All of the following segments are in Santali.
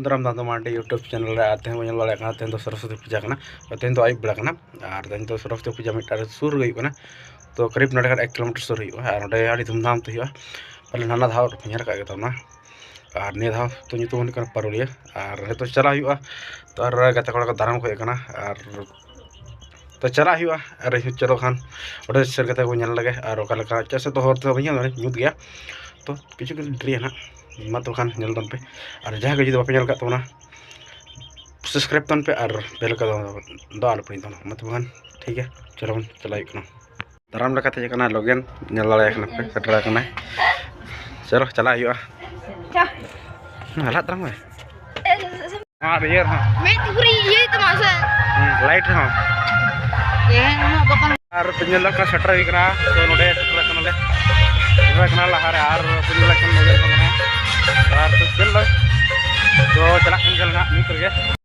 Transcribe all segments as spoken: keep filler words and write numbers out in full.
ᱫᱟᱨᱟᱢ ᱫᱟᱸᱫᱚ ᱢᱟᱨᱰᱤ YouTube ᱪᱮᱱᱮᱞ ᱨᱮ᱾ ᱟᱨ ᱛᱮᱦᱮᱧ ᱵᱚᱱ ᱧᱮᱞ ᱫᱟᱲᱮᱭᱟᱜ ᱠᱟᱱᱟ, ᱛᱮᱦᱮᱧ ᱫᱚ ᱥᱚᱨᱚᱥᱚᱛᱤ ᱯᱩᱡᱟ ᱠᱟᱱᱟ᱾ ᱛᱮᱦᱮᱧ ᱫᱚ ᱟᱹᱭᱩᱵ ᱵᱮᱲᱟ ᱠᱟᱱᱟ᱾ ᱟᱨ ᱛᱮᱦᱮᱧ ᱫᱚ ᱥᱚᱨᱚᱥᱚᱛᱤ ᱯᱩᱡᱟ ᱢᱤᱫᱴᱟᱝ ᱥᱩᱨ ᱨᱮ ᱦᱩᱭᱩᱜ ᱠᱟᱱᱟ᱾ ᱛᱚ ᱠᱟᱨᱤᱵ ᱱᱚᱰᱮ ᱠᱷᱚᱱ ᱮᱠ ᱠᱤᱞᱳᱢᱤᱴᱟᱨ ᱥᱩᱨ ᱨᱮ ᱦᱩᱭᱩᱜᱼᱟ᱾ ᱟᱨ ᱚᱸᱰᱮ ᱟᱹᱰᱤ ᱫᱷᱩᱢᱫᱷᱟᱢ ᱛᱮ ᱦᱩᱭᱩᱜᱼᱟ᱾ ᱯᱟᱞᱮ ᱱᱟᱱᱟ ᱫᱷᱟᱣ ᱧᱮᱞ ᱟᱠᱟᱫ ᱜᱮ ᱛᱟᱵᱚᱱᱟ᱾ ᱟᱨ ᱱᱤᱭᱟᱹ ᱫᱷᱟᱣ ᱛᱚ ᱧᱩᱛᱩᱢ ᱦᱩᱭᱩᱜ ᱠᱟᱱᱟ ᱯᱟᱨᱩᱞᱤᱭᱟᱹ᱾ ᱟᱨ ᱱᱤᱛᱚᱜ ᱪᱟᱞᱟᱜ ᱦᱩᱭᱩᱜᱼᱟ᱾ ᱛᱚ ᱟᱨ ᱜᱟᱛᱮ ᱠᱚᱲᱟ ᱠᱚ ᱫᱟᱨᱟᱢ ᱠᱚ ᱦᱮᱡ ᱟᱠᱟᱱᱟ᱾ ᱟᱨ ᱛᱚ ᱪᱟᱞᱟᱜ ᱦᱩᱭᱩᱜᱼᱟ᱾ ᱟᱨ ᱪᱚᱞᱚ ᱠᱷᱟᱱ ᱚᱸᱰᱮ ᱥᱮᱱ ᱠᱟᱛᱮ ᱵᱚᱱ ᱧᱮᱞ ᱞᱮᱜᱮ᱾ ᱟᱨ ᱚᱠᱟ ᱞᱮᱠᱟ ᱪᱮᱫᱟᱜ ᱥᱮ ᱛᱚ ᱦᱚᱨ ᱛᱮ ᱵᱟᱹᱧ ᱧᱮᱞ ᱫᱟᱲᱮᱭᱟᱜᱼᱟ, ᱧᱩᱛ ᱜᱮᱭᱟ᱾ ᱛᱚ ᱠᱤᱪᱷᱩ ᱠᱤᱪᱷᱩ ᱰᱮᱨᱤᱭᱟ ᱱᱟᱜ᱾ ᱢᱟ ᱛᱚᱵᱮ ᱠᱷᱟᱱ ᱧᱮᱞ ᱛᱟᱵᱚᱱ ᱯᱮ᱾ ᱟᱨ ᱡᱟᱦᱟᱸᱭ ᱠᱚ ᱡᱩᱫᱤ ᱵᱟᱯᱮ ᱧᱮᱞ ᱟᱠᱟᱫ ᱛᱟᱵᱚᱱᱟ, ᱥᱟᱵᱥᱠᱨᱟᱭᱤᱵ ᱛᱟᱵᱚᱱ ᱯᱮ ᱟᱨ ᱵᱮᱞ ᱠᱚ ᱫᱚ ᱟᱞᱚ ᱯᱮ ᱦᱤᱲᱤᱧ ᱛᱟᱵᱚᱱᱟ᱾ ᱢᱟ ᱛᱚᱵᱮ ᱠᱷᱟᱱ ᱴᱷᱤᱠ ᱜᱮᱭᱟ, ᱪᱚᱞᱚ ᱵᱚᱱ ᱪᱟᱞᱟᱜ ᱦᱩᱭᱩᱜ ᱠᱟᱱᱟ᱾ ᱫᱟᱨᱟᱢ ᱞᱮᱠᱟᱛᱮ ᱦᱮᱡ ᱟᱠᱟᱱᱟ ᱞᱚᱜᱮᱱ, ᱧᱮᱞ ᱫᱟᱲᱮᱭᱟᱜ ᱠᱟᱱᱟ ᱯᱮ, ᱥᱮᱴᱮᱨ ᱟᱠᱟᱱᱟᱭ᱾ ᱪᱚᱞᱚ ᱪᱟᱞᱟᱜ ᱦᱩᱭᱩᱜᱼᱟ᱾ ᱪᱟ᱾ ᱦᱮᱸ, ᱞᱟᱦᱟᱜ ᱛᱟᱲᱟᱢ ᱢᱮ᱾ ᱟᱨ ᱤᱭᱟᱹ ᱨᱮᱦᱚᱸ᱾ ᱢᱮᱫ ᱴᱩᱠᱩᱨᱤ ᱤᱭᱟᱹᱭ ᱛᱟᱢᱟ ᱥᱮ? ᱦᱩᱸ, ᱞᱟᱭᱤᱴ ᱨᱮᱦᱚᱸ᱾ ᱟᱨ ᱯᱮ ᱧᱮᱞ ᱫᱟᱲᱮᱭᱟᱜ ᱠᱟᱱᱟ, ᱥᱮᱴᱮᱨ ᱦᱩᱭ ᱠᱟᱱᱟ᱾ ᱛᱚ ᱱᱚᱰᱮ ᱥᱮᱴᱮᱨ ᱠᱟᱱᱟᱞᱮ, ᱥᱮᱴᱮᱨ ᱠᱟᱱᱟ ᱞᱟᱦᱟᱨᱮ᱾ ᱟᱨ ᱯᱮ ᱧᱮᱞ ᱫᱟᱲᱮᱭᱟᱜ ᱠᱟᱱᱟ ᱱᱚᱰᱮ ᱠᱷᱚᱱ ᱠᱟᱱᱟ᱾ ᱟᱨ ᱯᱮ ᱧᱮᱞ ᱫᱟ, ᱛᱚ ᱪᱟᱞᱟᱜ ᱠᱟᱱ ᱜᱮᱭᱟᱞᱮ ᱱᱟᱜ ᱱᱤᱛ ᱨᱮᱜᱮ᱾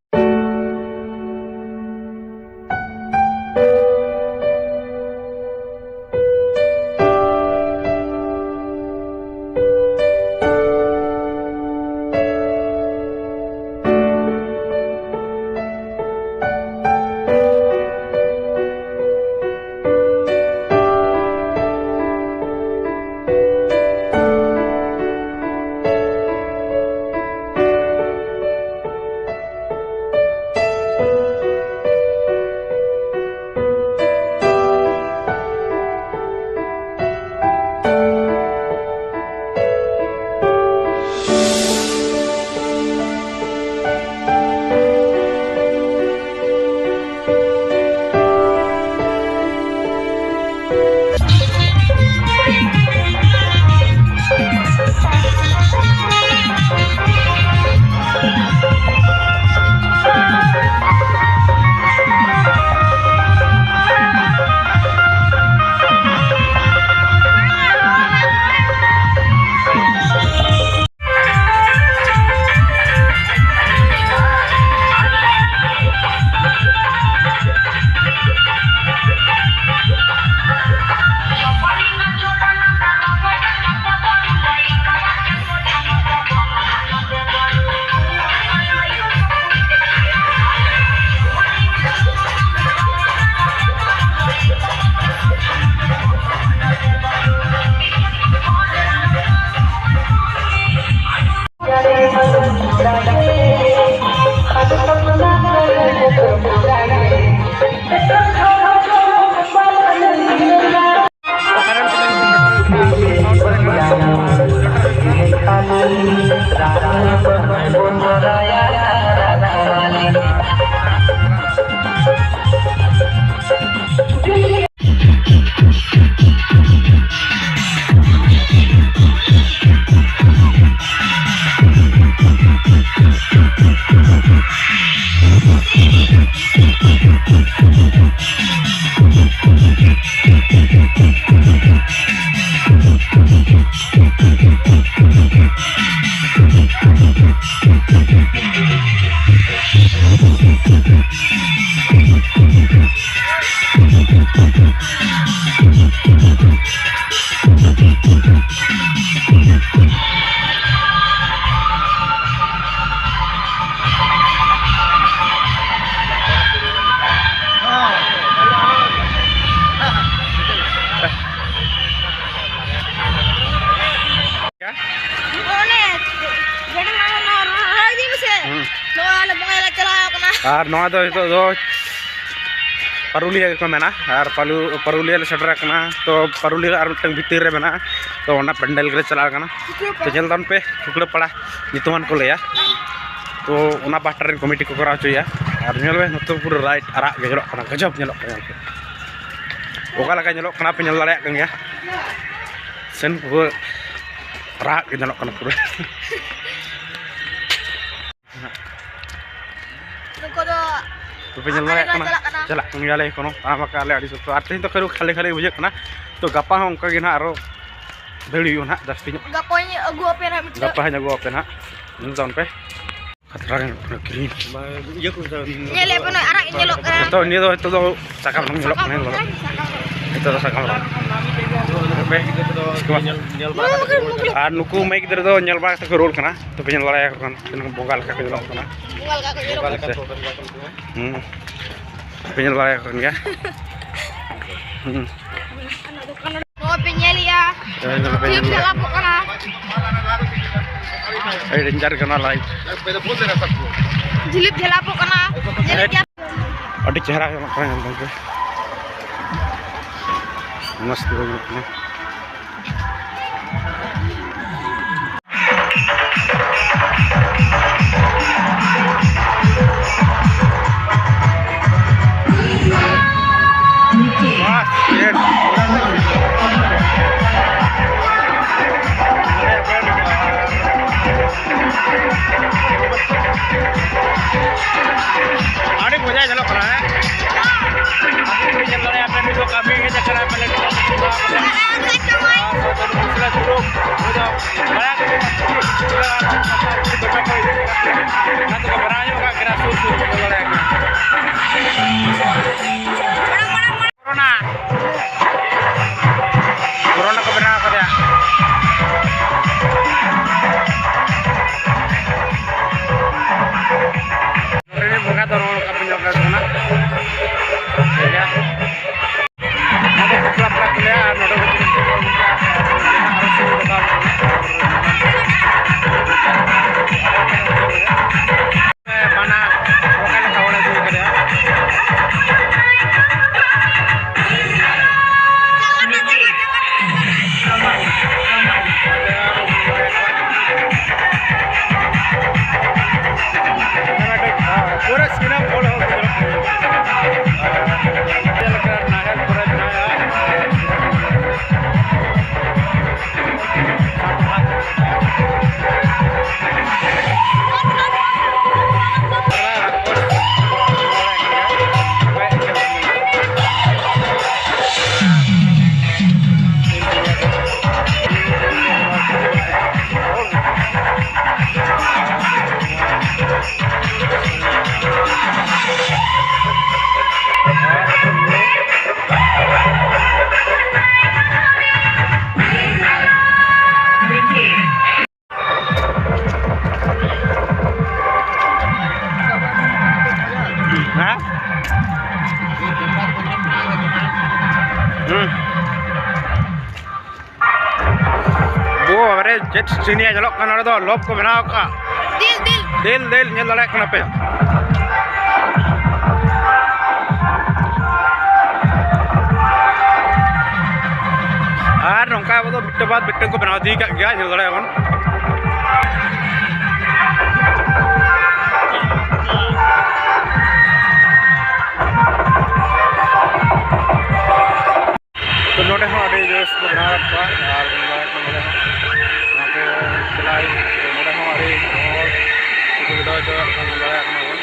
ᱚᱱᱮ, ᱜᱮᱰᱮ ᱢᱟ ᱱᱚᱣᱟ ᱨᱚᱦᱚᱭ ᱤᱫᱤ ᱢᱮᱥᱮ᱾ ᱦᱩᱸ᱾ ᱱᱚᱣᱟ ᱟᱞᱮ ᱵᱚᱸᱜᱟ ᱞᱮ ᱪᱟᱞᱟᱣ ᱠᱟᱱᱟ᱾ ᱟᱨ ᱱᱚᱣᱟ ᱫᱚ ᱱᱤᱛᱚᱜ ᱫᱚ ᱯᱟᱨᱩᱞᱤᱭᱟᱹ ᱜᱮᱠᱚ ᱢᱮᱱᱟ, ᱟᱨ ᱯᱟᱞᱩ-, ᱯᱟᱨᱩᱞᱤᱭᱟᱹ ᱞᱮ ᱥᱮᱴᱮᱨ ᱟᱠᱟᱱᱟ᱾ ᱛᱚ, ᱯᱟᱨᱩᱞᱤᱭᱟᱹ ᱟᱨ ᱢᱤᱫᱴᱟᱝ ᱵᱷᱤᱛᱤᱨ ᱨᱮ ᱢᱮᱱᱟᱜᱼᱟ, ᱛᱚ, ᱚᱱᱟ ᱯᱮᱱᱰᱮᱞ ᱜᱮᱞᱮ ᱪᱟᱞᱟᱣ ᱠᱟᱱᱟ᱾ ᱛᱚ, ᱧᱮᱞ ᱛᱟᱵᱚᱱ ᱯᱮ, ᱠᱷᱩᱠᱲᱟᱹ ᱯᱟᱲᱟ ᱧᱩᱛᱩᱢᱟᱱ ᱠᱚ ᱞᱟᱹᱭᱟ᱾ ᱛᱚ, ᱚᱱᱟ ᱯᱟᱦᱴᱟ ᱨᱮᱱ ᱠᱚᱢᱤᱴᱤ ᱠᱚ ᱠᱚᱨᱟᱣ ᱦᱚᱪᱚᱭᱟ᱾ ᱟᱨ ᱧᱮᱞ ᱢᱮ, ᱱᱚᱛᱮ ᱯᱩᱨᱟᱹ ᱨᱟᱭᱤᱴ ᱟᱨᱟᱜ ᱜᱮ ᱧᱮᱞᱚᱜ ᱠᱟᱱᱟ, ᱜᱟᱡᱚᱵ ᱧᱮᱞᱚᱜ ᱠᱟᱱᱟ, ᱧᱮᱞ ᱯᱮ᱾ ᱚᱠᱟ ᱞᱮᱠᱟ ᱧᱮᱞᱚᱜ ᱠᱟᱱᱟ ᱯᱮ, ᱧᱮᱞ ᱫᱟᱲᱮᱭᱟᱜ ᱠᱟᱱ ᱜᱮᱭᱟ᱾ ᱥᱮᱱ ᱯᱩᱨᱟᱹ ᱨᱟᱜ ᱜᱮ ᱧᱮᱞᱚᱜ ᱠᱟᱱᱟ ᱯᱩᱨᱟᱹ᱾ ᱱᱩᱠᱩ ᱫᱚ ᱯᱮ ᱧᱮᱞ ᱫᱟᱲᱮᱭᱟᱜ ᱠᱟᱱᱟ᱾ ᱪᱟᱞᱟᱜ ᱠᱟᱱᱟ᱾ ᱪᱟᱞᱟᱜ ᱠᱟᱱ ᱜᱮᱭᱟᱞᱮ ᱮᱠᱷᱚᱱᱳ, ᱛᱟᱲᱟᱢ ᱟᱠᱟᱫ ᱞᱮ ᱟᱹᱰᱤ ᱥᱚᱠᱛᱚ᱾ ᱟᱨ ᱛᱮᱦᱮᱧ ᱫᱚ ᱠᱷᱟᱹᱞᱤ ᱠᱷᱟᱹᱞᱤ ᱵᱩᱡᱷᱟᱹᱜ ᱠᱟᱱᱟ᱾ ᱛᱚ ᱜᱟᱯᱟ ᱦᱚᱸ ᱚᱱᱠᱟ ᱜᱮ ᱱᱟᱦᱟᱜ ᱟᱨᱚ ᱫᱟᱹᱲ ᱦᱩᱭᱩᱜᱼᱟ ᱱᱟᱦᱟᱜ ᱡᱟᱹᱥᱛᱤ ᱧᱚᱜ᱾ ᱜᱟᱯᱟᱧ ᱟᱹᱜᱩ ᱟᱯᱮᱭᱟ ᱱᱟᱦᱟᱜ ᱢᱤᱫᱴᱮᱡ᱾ ᱜᱟᱯᱟ ᱦᱚᱸᱧ ᱟᱹᱜᱩ ᱟᱯᱮ ᱱᱟᱦᱟᱜ, ᱧᱮᱞ ᱛᱟᱵᱚᱱ ᱯᱮ᱾ ᱠᱷᱟᱛᱨᱟ ᱜᱮ ᱧᱮᱞᱚᱜ ᱠᱟᱱᱟ ᱠᱤᱨᱤᱧ᱾ ᱧᱮᱞᱮᱫ ᱵᱚᱱ ᱟᱨᱟᱜ ᱧᱮᱞᱚᱜ ᱠᱟᱱᱟ᱾ ᱱᱤᱛᱚᱜ ᱱᱤᱭᱟᱹ ᱫᱚ, ᱱᱤᱛᱚᱜ ᱫᱚ ᱥᱟᱠᱟᱢ ᱨᱚᱝ ᱧᱮᱞᱚᱜ ᱠᱟᱱᱟ, ᱧᱮᱞ ᱫᱚ᱾ ᱱᱤᱛᱚᱜ ᱫᱚ ᱥᱟᱠᱟᱢ ᱨᱚᱝ᱾ ᱟᱯᱮ? ᱟᱨ ᱱᱩᱠᱩ ᱢᱟᱹᱭ ᱜᱤᱫᱽᱨᱟᱹ ᱫᱚ ᱧᱮᱞ ᱵᱟᱲᱟ ᱠᱟᱛᱮ ᱠᱚ ᱨᱩᱣᱟᱹᱲ ᱠᱟᱱᱟ᱾ ᱛᱚᱯᱮ ᱧᱮᱞ ᱫᱟᱲᱮᱭᱟᱠᱚ ᱠᱟᱱ ᱛᱤᱱᱟᱹᱜ ᱵᱚᱸᱜᱟ ᱞᱮᱠᱟ ᱠᱚ ᱧᱮᱞᱚᱜ ᱠᱟᱱᱟ᱾ ᱵᱚᱸᱜᱟ ᱞᱮᱠᱟ ᱠᱚ ᱧᱮᱞᱚᱜ ᱠᱟᱱᱟ᱾ ᱦᱩᱸ᱾ ᱯᱮ ᱧᱮᱞ ᱫᱟᱲᱮᱭᱟᱠᱚ ᱠᱟᱱ ᱜᱮᱭᱟ᱾ ᱦᱩᱸ᱾ ᱱᱚᱣᱟ ᱯᱮ ᱧᱮᱞᱮᱜᱼᱟ᱾ ᱦᱮᱸ, ᱧᱮᱞ ᱯᱮ, ᱧᱮᱞ ᱯᱮ᱾ ᱡᱷᱤᱞᱤᱯ ᱡᱷᱟᱞᱟᱯᱚᱜ ᱠᱟᱱᱟ᱾ ᱟᱹᱰᱤ ᱰᱮᱧᱡᱟᱨ ᱠᱟᱱᱟ ᱞᱟᱭᱤᱴ᱾ ᱡᱷᱤᱞᱤᱯ ᱡᱷᱟᱞᱟᱯᱚᱜ ᱠᱟᱱᱟ᱾ ᱧᱮᱞᱮᱫ ᱜᱮᱭᱟ᱾ ᱟᱹᱰᱤ ᱪᱮᱦᱨᱟ ᱧᱮᱞᱚᱜ ᱠᱟᱱᱟ, ᱧᱮᱞ ᱯᱮ᱾ ᱢᱚᱡᱽ ᱛᱮ ᱧᱮᱞᱚᱜ ᱠᱟᱱᱟ᱾ ᱧᱮᱞᱚᱜ ᱠᱟᱱᱟ, ᱦᱮᱸ? ᱟᱵᱚ ᱵᱚᱱ ᱧᱮᱞ ᱫᱟᱲᱮᱭᱟᱜᱼᱟ, ᱱᱤᱛ ᱫᱚ ᱠᱟᱹᱢᱤ ᱜᱮ ᱪᱟᱞᱟᱜ ᱠᱟᱱᱟ, ᱯᱟᱞᱮᱱ᱾ ᱩᱱᱤ ᱫᱚ ᱢᱟᱭᱟᱝ ᱠᱚ ᱵᱮᱱᱟᱣ ᱧᱚᱜ ᱠᱟᱜ ᱠᱟᱱᱟ, ᱥᱩᱨ ᱥᱩᱨ ᱧᱮᱞ ᱫᱟᱲᱮᱭᱟᱜ ᱠᱟᱱᱟ᱾ ᱠᱚᱨᱳᱱᱟ᱾ ᱠᱚᱨᱳᱱᱟ ᱠᱚ ᱵᱮᱱᱟᱣ ᱠᱟᱫᱮᱭᱟ᱾ ᱱᱚᱰᱮ ᱨᱤᱱ ᱵᱚᱸᱜᱟ ᱫᱚ ᱱᱚᱜᱼᱚ ᱱᱚᱝᱠᱟ ᱯᱮ ᱧᱮᱞ ᱫᱟᱲᱮᱭᱟᱜ ᱠᱟᱱᱟ᱾ ᱴᱷᱤᱠ ᱜᱮᱭᱟ᱾ ᱱᱚᱣᱟ ᱫᱚ ᱵᱟᱯᱞᱟ ᱯᱟᱲᱟ ᱠᱚ ᱞᱟᱹᱭᱟ, ᱟᱨ ᱱᱚᱰᱮ ᱫᱚ ᱪᱮᱫ ᱠᱚ ᱢᱮᱛᱟᱜᱼᱟ? ᱟᱨᱚ ᱥᱤᱢ ᱵᱚᱸᱜᱟ᱾ ᱵᱟᱱᱟ ᱚᱠᱟ ᱞᱮᱠᱟ ᱚᱲᱟᱜ ᱡᱩᱛ ᱠᱟᱫᱟ? ᱯᱩᱨᱟᱹ ᱥᱤᱱᱟᱢ ᱦᱚᱲ ᱦᱚᱸ ᱧᱮᱞᱚᱜ ᱠᱟᱱᱟ᱾ ᱪᱮᱫ ᱞᱮᱠᱟ ᱱᱟᱦᱮᱞ ᱠᱚᱨᱮ ᱢᱮᱱᱟᱜᱼᱟ? ᱦᱮᱸ? ᱦᱩᱸ᱾ ᱵᱳ, ᱵᱟᱵᱟᱨᱮ, ᱪᱮᱫ ᱥᱤᱱᱤᱭᱟ ᱧᱮᱞᱚᱜ ᱠᱟᱱᱟ ᱱᱚᱰᱮ ᱫᱚ, ᱞᱚᱵ ᱠᱚ ᱵᱮᱱᱟᱣ ᱟᱠᱟᱫᱼᱟ᱾ ᱫᱤᱞ, ᱫᱤᱞ᱾ ᱫᱤᱞ, ᱫᱤᱞ, ᱧᱮᱞ ᱫᱟᱲᱮᱭᱟᱜ ᱠᱟᱱᱟ ᱯᱮ᱾ ᱟᱨ ᱱᱚᱝᱠᱟ ᱟᱵᱚ ᱫᱚ ᱢᱤᱫᱴᱟᱝ ᱵᱟᱫ ᱢᱤᱫᱴᱟᱝ ᱠᱚ ᱵᱮᱱᱟᱣ ᱤᱫᱤ ᱠᱟᱜ ᱜᱮᱭᱟ, ᱧᱮᱞ ᱫᱟᱲᱮᱭᱟᱜ ᱵᱚᱱ᱾ ᱛᱚ ᱱᱚᱰᱮ ᱦᱚᱸ ᱟᱹᱰᱤ ᱵᱮᱥ ᱠᱚ ᱵᱮᱱᱟᱣ ᱟᱠᱟᱫ ᱠᱚᱣᱟ, ᱟᱨ ᱱᱚᱰᱮ ᱦᱚᱸ ᱚᱱᱟᱛᱮ ᱪᱟᱞᱟᱜ ᱦᱩᱭᱩᱜ, ᱛᱚ ᱱᱚᱰᱮ ᱦᱚᱸ ᱟᱹᱰᱤ ᱦᱚᱲ ᱠᱚ ᱵᱷᱤᱲ ᱦᱚᱪᱚ ᱟᱠᱟᱫ ᱠᱚᱣᱟ, ᱧᱮᱞ ᱫᱟᱲᱮᱭᱟᱜ ᱠᱟᱱᱟ ᱵᱚᱱ᱾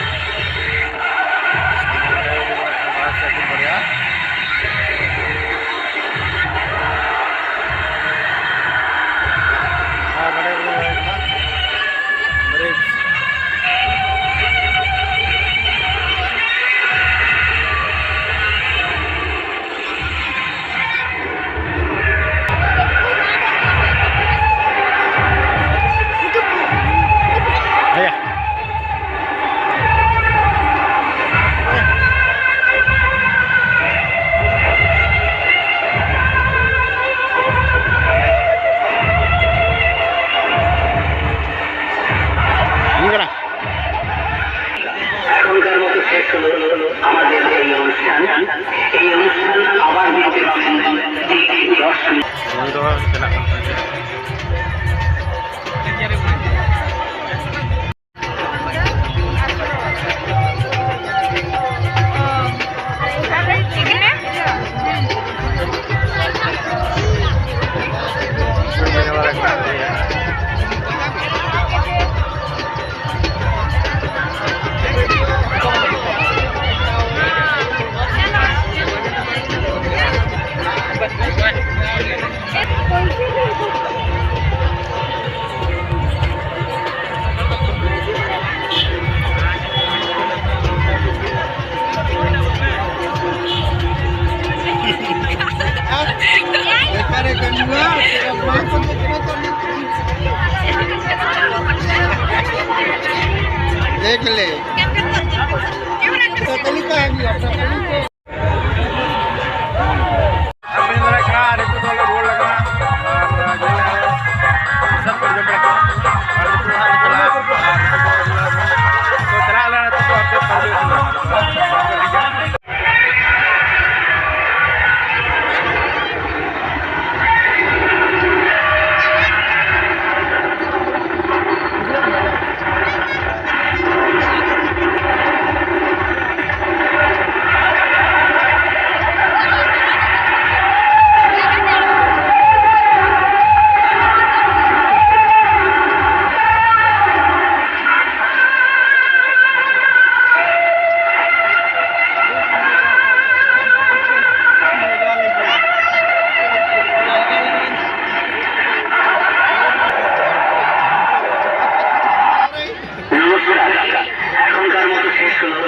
देख ले। आप ᱧᱮᱞ ᱫᱟᱲᱮᱭᱟᱜ ᱠᱟᱱᱟ, ᱱᱤᱛᱚᱜ ᱫᱚᱞᱮ ᱨᱩᱣᱟᱹᱲ ᱞᱟᱜᱟᱜᱼᱟ᱾ ᱟᱨ ᱧᱮᱞ ᱞᱮᱜᱟᱭ ᱢᱮ, ᱥᱟᱵ ᱠᱚ ᱡᱚᱢ ᱵᱟᱲᱟ ᱠᱮᱫᱟ᱾ ᱟᱨ ᱱᱤᱛᱚᱜ ᱦᱟᱸᱜ ᱞᱮ ᱪᱟᱞᱟᱜᱼᱟ᱾ ᱛᱚ ᱪᱟᱞᱟᱜ ᱟᱞᱮ ᱱᱤᱛᱚᱜ ᱫᱚ ᱟᱯᱮ ᱥᱟᱶ ᱞᱮ ᱪᱟᱞᱟᱜᱼᱟ᱾ নমস্কার। এখনকার মতো শেষ হলো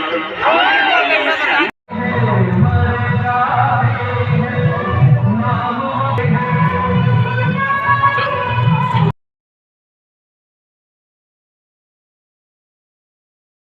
আমার